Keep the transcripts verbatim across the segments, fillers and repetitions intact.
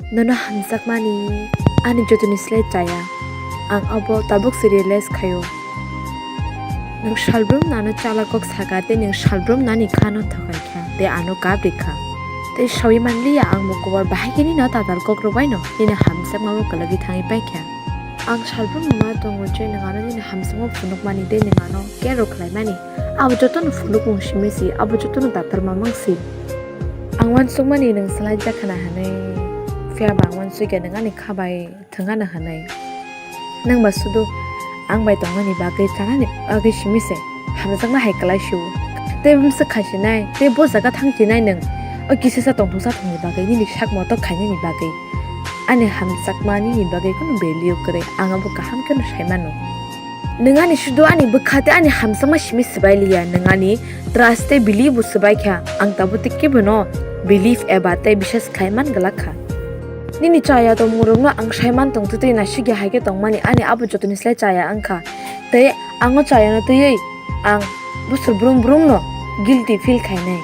Nono hamjakmani ani jotoni slai chaya. Ang abo tabuk se realize khaio. Nwng salbrum nano chala kok saka tei nwng salbrum nani khano thokai kha tei ano kabri kha. Tei sawi manliya ang bo kobor bahai khe nino tatal kok rwbaino nini hamjakma o kwlagwi thangwi pai kha. Ang salbrum numa tongo je nwng ano nini hamjakma phunukmani tei nwng ano care rw khlaimani. Abo jotono phunukmung simi si, abo jotono tatal mamang si. Ang uansukmani nwng swlaijak khna hwnwi, phiya ba ang uansukya nwng ani kha bai thwng ano hwnwi. Nwng ba sudu ang bai tongmani bagwi chanani bagwi simi se hamjakma hai kwlai sio. Tei bwswk khai sinai, tei bo jaga thang sinai nwng o kisisa tongthoksa thongni bagwi, nini sak motok khainani bagwi. Ani hamjakma nini bagwi kunu value kwrwi, ang abo kaham kheno sai mano. Nwng ani sudu ani bwkha tei ani hamjakma simi swbai liya, nwng ani trust tei belief bo swbai kha, ang tabuk tei kebono belief eba tei biswas khlai man glak kha. Nini chaya tongmungrokno ang sai man tong twi twi naisik ya hai khe tongmani, ani abo jotoni slai chaya wng kha. Tei ang o chayano twiwi ang bosor brum brumno guilty feel khainai.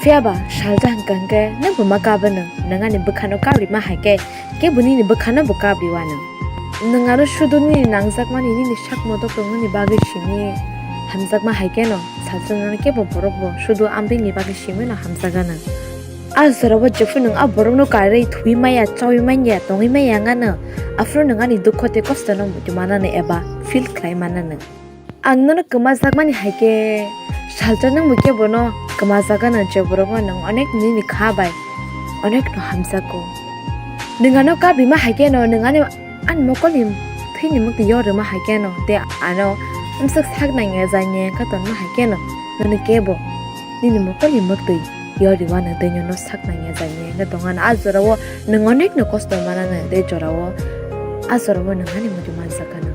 Phiya ba salsa hwnkha hwnkhe nwng bo ma kabano, nwng ani bwkhano kabrima hai khe kebo nini bwkhano bo kabri uanw. Nwng aro sudu nini nangjakmani nini sak motok tongmani bagwi simi hamjakma hai kheno salsa nwng kebo borok bo sudu amtwini bagwi simi no hamjaganw. A jorao jephru nwng a borokno karwi thwi maya, chawi manya, tongwi maya wngano, aphuru nwng ani dukho tei kostono muitu mananw eba feel khlai mananw. Ang nono kwmajakmani hai khe salsa nwng bo kebono kwmajaganw, je borokno nwng onek nini kha bai onekno hamjago. Nwng ano kabrima hai kheno nwng ani, ani mokolni thwini mwktwi yor rwma hai kheno tei ano bwswk sak nangya janya wngkha tonma hai kheno nono kebo nini mokolni mwktwi yor rwmano tei nono sak nangya janya wngkha tongano. A jorao nwng onekno kosto mananw tei jorao a jorao nwng ani muitu manjakganw.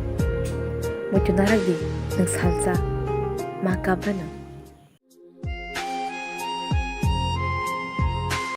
Muitu narakdi nwng salsa ma kabranw.